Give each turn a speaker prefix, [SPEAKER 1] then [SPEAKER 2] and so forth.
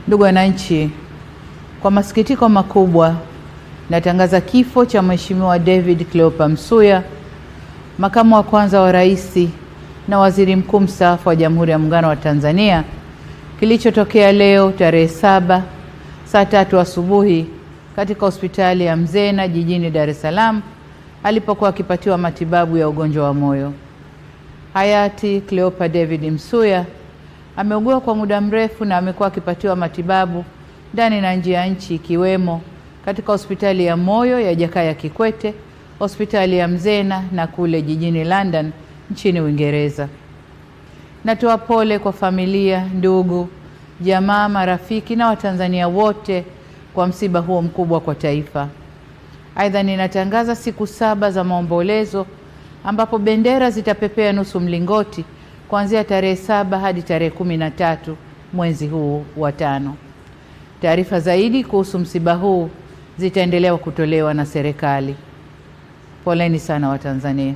[SPEAKER 1] Ndugu wananchi, kwa masikitiko makubwa natangaza kifo cha Mheshimiwa David Cleopa Msuya, makamu wa kwanza wa rais na waziri mkuu mstaafu wa Jamhuri ya Muungano wa Tanzania, kilichotokea leo tarehe 7 saa 3 asubuhi katika hospitali ya Mzena jijini Dar es Salaam alipokuwa akipatiwa matibabu ya ugonjwa wa moyo. Hayati Cleopa David Msuya ameugua kwa muda mrefu na amekuwa akipatiwa matibabu ndani na nje ya nchi, ikiwemo katika hospitali ya moyo ya Jakaya Kikwete, hospitali ya Mzena na kule jijini London nchini Uingereza. Natoa pole kwa familia, ndugu, jamaa, marafiki na Watanzania wote kwa msiba huo mkubwa kwa taifa. Aidha, ninatangaza siku 7 za maombolezo ambapo bendera zitapepea nusu mlingoti kuanzia tarehe 7 hadi tarehe 13 mwezi huu wa 5. Taarifa zaidi kuhusu msiba huu zitaendelea kutolewa na serikali. Poleni sana Watanzania.